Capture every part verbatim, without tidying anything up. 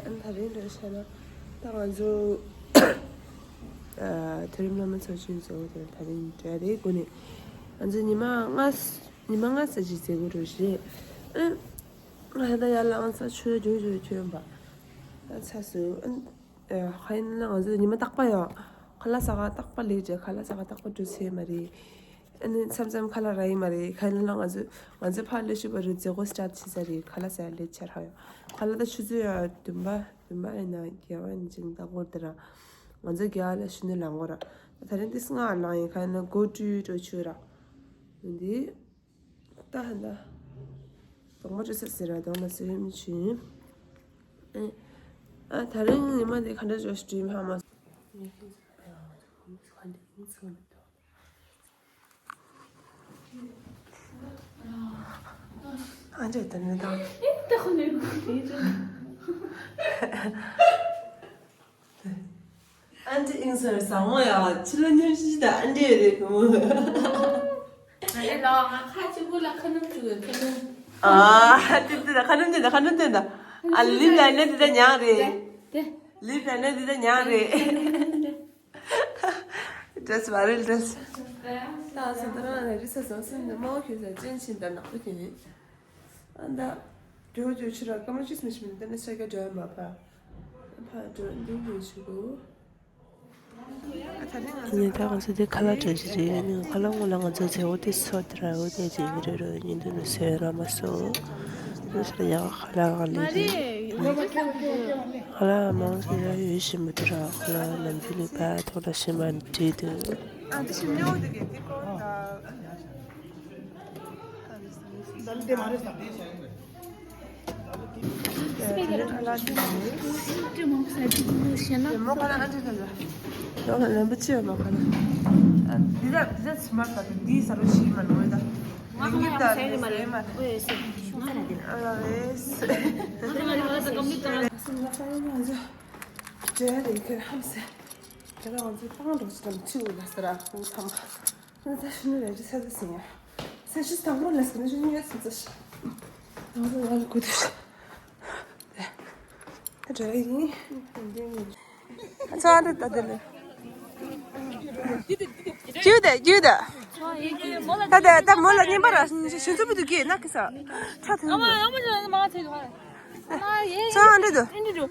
ཨ་ནི་དེ་རིང་འདྲ་བྱས་ན་ད་ང་ཚོ་ཨ་མཐོ་རིམ་སློབ་མ་ཚོགས་ཆུང་ཚོ་དེ་དེ་རིང་འགྲོ་ཡ་རེད། དགོས་ནི་ང་ཚོ་ཉི་མ་ལྔ་ཉི་མ་ལྔ་ཙམ་ཅིག་བྱེད་དགོས་རེད་ཞེས། ཨ་ང་ད་ཡར་ལངས་ས་ཆུ་ལ་རྒྱུག་རྒྱུག་ཁྱོད་ཡིན་པ་ད་ཚ་སུ་ཨ། ཨ་ཧ་ཡིན་ན་ང་ཚོ་ཉི་མ་རྟག་པ་ཡོད། ཁ་ལག་ཟ་ག་རྟག་པ་ལེགས་བྱས། ཁ་ལག་ཟ་ག་རྟག་པ་འགྲོ་ཚེ་མ་རེད། ཨ་ནི་མཚམས་མཚམས་ཁ་ལག་རག་ཡིན་མ་རེད། ཁ་ཡིན་ན་ང་ཚོ་ང་ཚོ་ཕར་སླེབས་ཤུ་བ་རུ་མཛད་སྒོ་སི་ཊར་ཊི་བྱེད་ས་རེད། ཁ་ལག་ཟ་ཡ་ལེགས་བྱས་རག་ཡོད། ཁ་ལག་ད་ཆུ་ཚོད་ཡ་བདུན་པ་བདུན་པ་ཡིན་ན་བརྒྱད་པ་ཡིན་ཅིང་ད་སྒོར་དེ་ར། ང་ཚོ་བརྒྱ་ལ་ཤུ་ནི་ལང་གོ་ར། ད་རིང་ཏིས་ང་ལང་ཡིན། ཁ་ཡིན་ན་སྒོ་ཀྲུའི་འགྲོ་ཆུ་ར། འདི། ད་ཧ་ད། གདོང་པ་ཅོ་ས་ཟེར་ར་གདོང་ལ་ཟེར་མི་ཆུན། ཨ་ད་རིང་ཉི་མ་དེ་ག་འདྲ་ཅོ་ཤི་ཧ་མ། ཨ་འདྲས་ད་ནི་ད། ཨན་ཏི་ཨིན་སར་བཟང་བོ་ཡ། ཕྱི་ལ་མཉམ་ཞིག་དང་ཨན་ཏི་རེད་གོ། ང་རེ་ལ་ང་ཁ་གཅིག་པུ་ལ་ཁ་སྣུམ་བྱུག་ཡོད། ཁ་སྣུམ། ཨ་ཏི་ཏི་ད་ཁ་སྣུམ་ཏི་ད་ཁ་སྣུམ་ཏི་ད། ཨ་ལིབ་ལ་ནི་ཏི་ད་ཉག་རེད། ཏེ། ལིབ་ལ་ནི་ཏི་ད་ཉག་རེད། ཌེ་རེ་སི་བ་རེད་ཌེ་རེ་སི། ད་སོ་ད་རང་ལ་རི་ས་སོ་སོ་ནི་མོ་ཁྱོད་ས་ཅན་ཕྱིན་ད་ནག་པོ་ཁྱོད་ནི། ཨ་ད། ཇོ་ཇོ་ཕྱི་ར་ཀ་མ་ཅིས་མི་ཤི་མི་ཏི་ན་ཤ་ག་ཇོ་མ་པ། ཕ་ཇོ་འདུག་ཇོ་ཆུ་གོ། ཨ་ནི་ད་ང་ཚོ་དེ་ཁ་ལག་འདྲ་ཞིག་རེད། ཨ་ནི་ཁ་ལག་སྔོན་ལ་ང་ཚོ་ཚེ་འོ་དེ་སོ་དེ་ར་འོ་དེ་དེ་གི་རེད་རོ་ཉིན་དུ་ནི་སོ་ཡ་ར་མ་སོ། ཨ་ནི་ས་ཡ་ཁ་ལག་ག་ལེ་རེད། ཁ་ལག་མང་སོ་ཡ་ཡོད་ཤི་མི་དེ་ར་ཁ་ལག་ནམ་རྒྱུན་ནི་པ་ཐོག་ལ་ཤི་མ་བྲིས་དུ། ཨ་དེ་ཤི་མི་འོ་དེ་གི་དེ་ཀོ་ད། ང་ཚོ་ད་ཤི་ནི་རེད་ཅི་ཚ་ཚ་ཟིན་ཡ། སེ་ཤི་དང་པོ་ལ་སྐྱེ་ནི་ཤི་ནི་ཡ་ཚ་ཚ་ཤི། དང་པོ་ལ་ལ་ཀུ་དུ་ཤི། ཨ་འདྲ་ཡིན། ཚ་འདྲ་ད་དེ་ལ། རྒྱུ་དེ་རྒྱུ་དེ། ད་དེ་ད་མོ་ལ་ཉན་པ་ར་ཤིན་ཚུ་བུ་དུ་གེ་ན་ཀི་ས། ཚ་ཐུ། ཨ་མ་ཨ་མ་ལ་མ་ཚེ་དུ་ཧ། ཚ་འདྲ་དུ།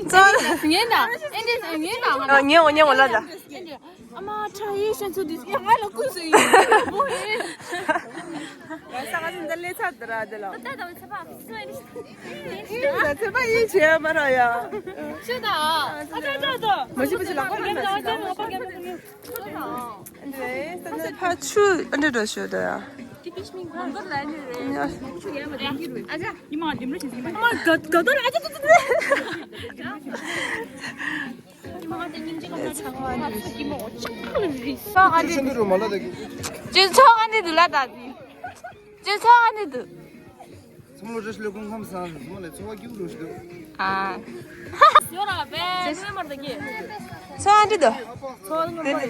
ཚ། ངན་ད། ཨེ་འདྲ་ངན་ད། ཨ་ཉན་འོ་ཉན་འོ་ལ་ད། ཨ་མ་ཁྲ་ཡེ་ཤན་ཚུ་དུས་ཡ་ང་ལ་ཀུན་སུ་ཡིན་མོ་ཧེ། ས་ག་ཟིན་ད་ལེ་ཚ་དུ་ར་དེ་ལ། ད་ད་ད་ཚེ་པ་སུ་ཨེ་ནི། ད་ཚེ་པ་ཡེ་ཆེ་མ་ར་ཡ། ཤི་ད། ཨ་ད་ད་ད། མ་ཤི་མ་ཤི་ལ་ཀོ་མ་ད། ཨ་ད་ད་ད། ཨ་འདྲེ་ད་ཕ་ཆུ་ཨ་འདྲེ་འགྲོ་ཤོད་ད་ཡ། ཨ་ད། ཉི་མ་འདི་མ་ཤི་ཉི་མ། ཨ་མ་ག་ག་ད་ཨ་ད་ད་ད། ཚང་མ་ནི། ཅི་ཚོགས་ཨ་ནི་འདུག་ལ་ད་ཅི། ཅི་ཚོགས་ཨ་ནི་འདུག་ཅི་ཚོགས་ཨ་ནི་འདུག་ཚང་མ་རེ་ཞིག་ལ་སྐུ་ཁམས་བཟང་། ཚང་མ་ལ་འཚོ་བ་སྐྱིད་པོ་རོ་ཞིག་འདུག་ཨ། ཡོ་ར་བེ་ནེ་མར་ད་གི། ཚོགས་ཨ་ནི་འདུག་ཚོགས་ཨ་ནི་འདུག་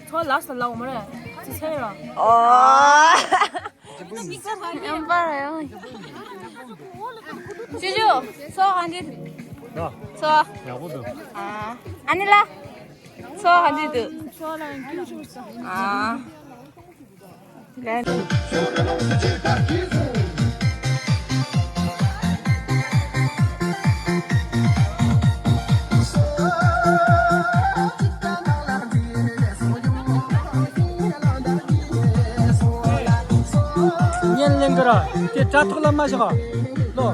ཚོགས་ལགས་ལ་འོ་མ་རེད། ཅི་ཚེ་ར། ཨོ། ཨེམ་པར་ཡང་། ཅི་ཅོ། སོ་ག་འདི། ཡག་པོ་འདུག་ཨ་ནི་ལ། སོ་ག་འདི་འདུག་ཨ། ལན། ཉན་ལེན་གི་ར། དེ་དྲ་ཐོག་ལ་མ་བཞག་ལོ།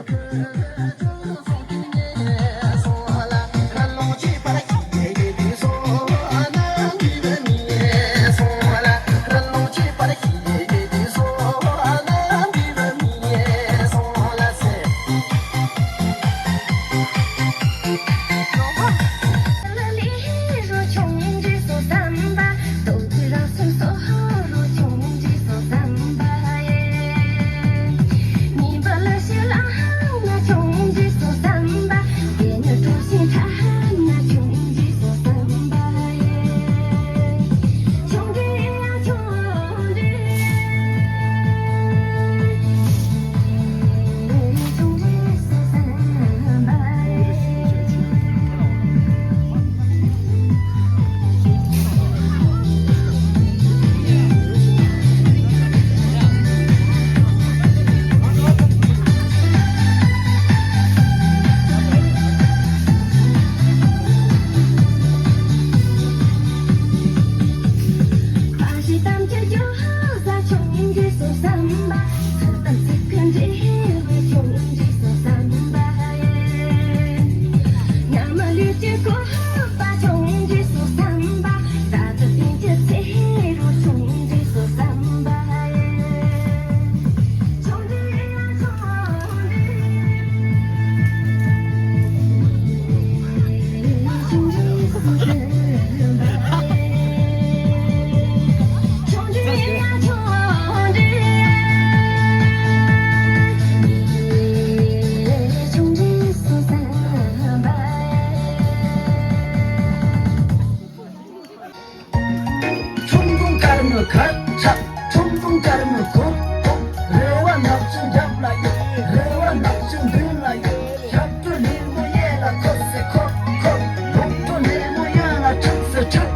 ཁྲུང་ཁྲུང་དཀར་མོའི་ཁ་ཁྲག་ཁྲུང་ཁྲུང་དཀར་མོའི་གུར་གུར། རེ་བ་ནག་ཆུང་རྒྱབ་ལ་ཡོད། རེ་བ་ནག་ཆུང་མདུན་ལ་ཡོད། ཞབས་བྲོ་ལེབ་མོ་གཡས་ལ་འཁོར་སེ་འཁོར་འཁོར། སྒོག་བྲོ་ལེབ་མོ་གཡོན་ལ་འཁྲིག་སེ་འཁྲིག་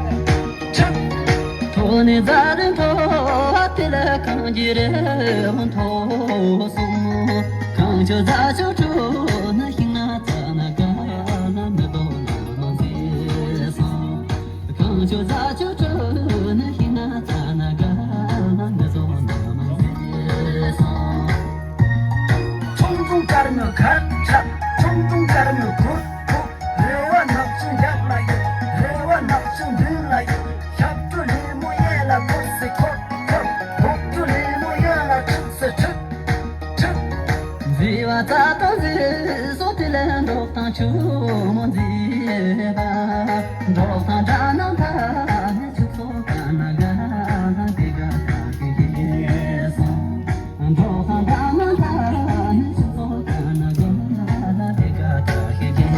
འཁྲིག་ཐོག་ནས་རྫ་རི་མཐོ་བ་དེ་ལ་གངས་ཀྱི་རི་བོ་མཐོ་སོང་། གངས་ཆུ་རྫ་ཆུ་དྲུག་ན་ཤིང་ན་རྩྭ་ན་ག་ན་མེ་ཏོག་ན་མ་མཛེས་སོང་། གངས་ཆུ་རྫ་ཆུ་དྲུག་ན་ཤིང་ན་རྩྭ་ན་ག་ན་མེ་ཏོག་ན་མ་མཛེས་སོང་། ཁྲུང་ཁྲུང་དཀར་མོའི་ཁ་ཁྲག་ཁྲུང་ཁྲུང་དཀར་མོའི་གུར་གུར། རེ་བ་ནག་ཆུང་རྒྱབ་ལ་ཡོད། རེ་བ་ནག་ཆུང་མདུན་ལ་ཡོད། ཞབས་བྲོ་ལེབ་མོ་གཡས་ལ་འཁོར་སེ་འཁོར་འཁོར། སྒོག་བྲོ་ལེབ་མོ་གཡོན་ལ་འཁྲིག་སེ་འཁྲིག་འཁྲིག་མཛེས་པ་རྩྭ་ཐང་མཛེས་སོགས་དེ་ལ་འབྲོག་ཐང་ཆུ་མོ་མཛེས་པ། འབྲོག་ཐང་སྦྲ་ནང་ཐ་ན་ཆུ་ཚོད་ག་ན་ག་ན་དེ་ག་ད་གི་གེ་སོང་། འབྲོག་ཐང་སྦྲ་ནང་ཐ་ན་ཆུ་ཚོད་ག་ན་ག་ན་དེ་ག་ད་གི་གེ་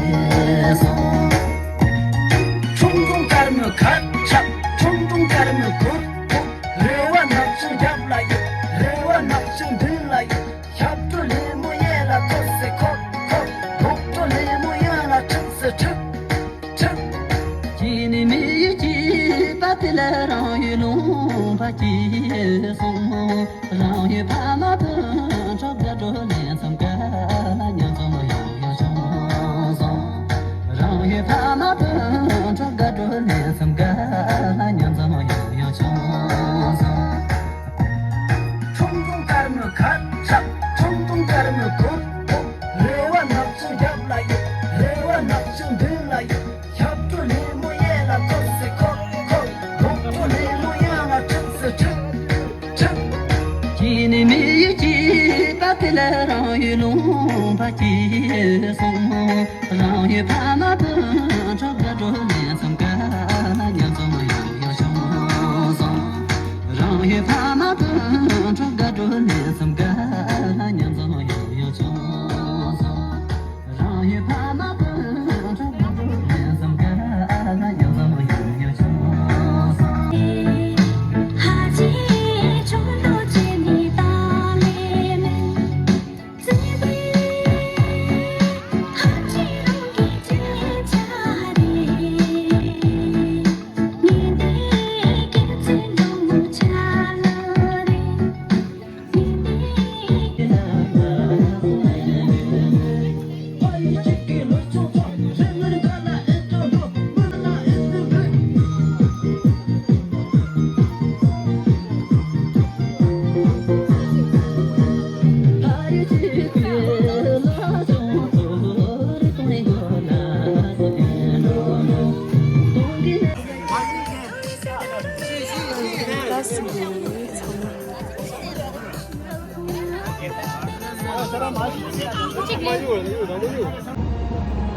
སོང་། ཁྲུང་ཁྲུང་དཀར་མོའི་ཁ་ཁྲག་ཁྲུང་ཁྲུང་དཀར་མོའི་གུར་གུར། རེ་བ་ནག་ཆུང་རྒྱབ་ལ་ཡོད། རེ་བ་ནག་ཆུང་མདུན་ལ་ཡོད། ཞབས་བྲོ་ལེབ་མོ་གཡས་ལ་འཁོར་སེ་འཁོར་འཁོར། སྒོག་བྲོ་ལེབ་མོ་གཡོན་ལ་འཁྲིག་སེ་འཁྲིག་འཁྲིག་སྐྱེས་ནས་མི་ཡུལ་སྐྱིད་པ་དེ་ལ་རང་ཡུལ་ལུང་པ་སྐྱིད་སོང་། རང་ཡུལ་ཕ་མ་སྤུན་གྲོགས་དགའ་སྤྲོ་ལེན་མཚམས་ག་ན་མཉམ་འཛོམས་ཡང་ཡང་བྱུང་སོང་། རང་ཡུལ་ཕ་མ་སྤུན་གྲོགས་དགའ་སྤྲོ་ལེན་མཚམས་ག་ན་མཉམ་འཛོམས་ཡང་ཡང་བྱུང་སོང་། ཁྲུང་ཁྲུང་དཀར་མོའི་ཁ་ཁྲག་ཁྲུང་ཁྲུང་དཀར་མོའི་གུར་གུར། རེ་བ་ནག་ཆུང་རྒྱབ་ལ་ཡོད། རེ་བ་ནག་ཆུང་མདུན་ལ་ཡོད། ཞབས་བྲོ་ལེབ་མོ་གཡས་ལ་འཁོར་སེ་འཁོར་འཁོར། སྒོག་བྲོ་ལེབ་མོ་གཡོན་ལ་འཁྲིག་སེ་འཁྲིག་འཁྲིག་སྐྱེས་ནས་མི་ཡུལ་སྐྱིད་པ་དེ་ལ་རང་ཡུལ་ལུང་པ་སྐྱིད་སོང་། རང་ཡུལ་ཕ་མ་སྤུན་གྲོགས་དགའ་སྤྲོ་ལེན་མཚམས་ག་ན་མཉམ་འཛོམས་ཡང་ཡང་བྱུང་སོང་། རང་ཡུལ་ཕ་མ་སྤུན་གྲོགས་དགའ་སྤྲོ་ལེན་མཚམས་ག་ན་མཉམ་འཛོམས་ཡང་ཡང་བྱུང་སོང་། རང་ཡུལ་ཕ་མ་སྤུན་གྲོགས་དགའ་སྤྲོ་ལེན་མཚམས་ག་ན་མཉམ་འཛོམས་ཡང་ཡང་བྱུང་སོང་།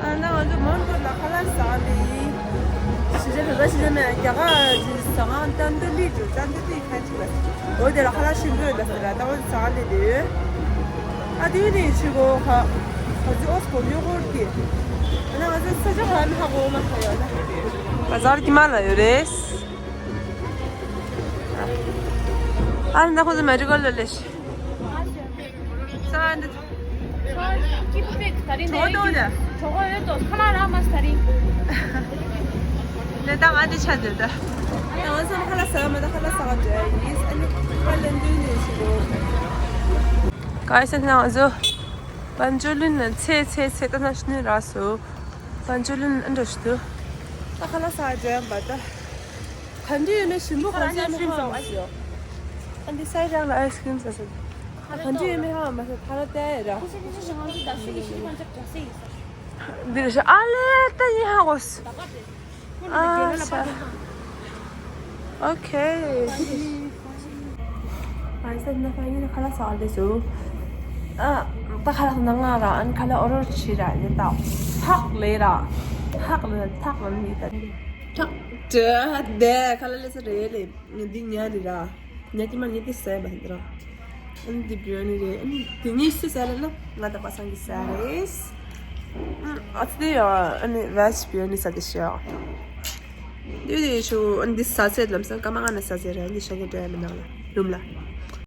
ཨ་ན་ང་ཚོ་མོན་གྷོ་ལ་ཁ་ལག་ཟ་ག་འགྲོ་ཡིན། གཞིས་ཆགས་བོད་པ་གཞིས་ཆགས་མེད་རྒྱ་གར་གྱི་ཟ་ཁང་ཏན་ཏུ་ལི་འགྲོ་ཏན་ཏུ་ལི་ཁ་ཅིག་ལ་འོ་དེ་ལ་ཁ་ལག་ཞིམ་པོ་ཡོད་ལ་ཟེར་ལ་ད་བ་ཟ་ག་ལི་དེ་ཡོད། ཨ་དེ་ནི་ཆི་གོ་ཁ་ཁ་ཚི་ཨོ་སི་གོ་ཉོ་གོར་གི། ཨ་ན་ང་ཚོ་ས་ཆ་ཁ་ན་ཧ་གོ་མ་ཁ་ཡོད་ན། བ་ཟར་གྱི་མ་ལ་ཡོད་རེད། ཨ་ན་ཁོ་ཚོ་མེ་ཌི་ཀལ་ལ་ལས་ཤི། ས་འདི། གྲོད་ཁོག་ལྟོགས་ནས། གྲོད་ཁོག་ཡོད་དོ་ཁ་ལག་རག་མ་སྟ་རིང་། ནས་ད་ང་འདི་ཆ་འདི་ད། ང་ཚོ་ཁ་ལག་ཟ་མ་ད་ཁ་ལག་ཟ་ག་འདྲ་ཡིན་ཨ་ནི་ཁ་ལག་འདི་ནས་ཞིག་གོ། ག་ས་ན་ང་ཚོ་བན་ཅོ་ལིན་ན་ཚེ་ཚེ་ཚེ་ད་ན་ཤི་ནི་རག་སོ། བན་ཅོ་ལིན་ཨ་འདྲ་ཞིག་འདུག་ད་ཁ་ལག་ཟ་ག་འདྲ་ཡིན་པ་ད། ག་འདྲ་ཡོད་ན་ཞིམ་པོ་ག་ས་ཡོད་ན་ཧ་མ་སོ། ད་ འདི་སའི་རང་ལ་ཨའི་སི་ཀྲིམ་ཟ་ས། ག་འདྲ་ཡོད་མེད་ཧ་མ་ཟ། ཐ་ར་ཏའི་ར། འདི་རེད་ཤག་ཨ་ལེ་ད་ཡིན་ཧ་གོ་སི། ཨ་ས། ཨོ་ཁེ། ཨ་ས་ན་ཕ་ཡིན་ཁ་ལག་ཟ་ཨ་ལེ་སུ། ཨ་ད་ཁ་ལག་ན་ང་ར་ཨན་ཁ་ལག་ཨོ་རོ་ཆི་ར་ཡིན་ད། ཐག་ལེ་ར། ཐག་ལེ་ཐག་ལེ་མི་ད། ཐག་ཏྲ་དེ་ཁ་ལག་ལེ་ས་རེད་ལེ། འདི་ཉ་རེད་ར། ཉ་ཀྱི་མ་ཉ་དེ་ཟས་པ་འདི་ར། ཨ་ནི་འདི་བི་རི་ཡ་ནི་རེད། ཨ་ནི་འདི་གཉིས་སུ་ཟས་ལ་ན་ང་དང་པ་སངས་ཀྱི་ཟས་རེད། ཨ་ཙི་དེ་ཡང་ཨ་ནི་ཝེ་ཇི་བི་རི་ཡ་ནི་ཟ་དེ་ཤོག་འདི་དེ་ཆུ་ཨ་ནི་འདི་ཟ་ཟས་ལམ་སང་སྐར་མ་ལྔ་ན་ཟ་ཟས་རེད། འདི་ཤ་གི་འདྲ་ཡ་མི་ནང་ལ་རུམ་ལ།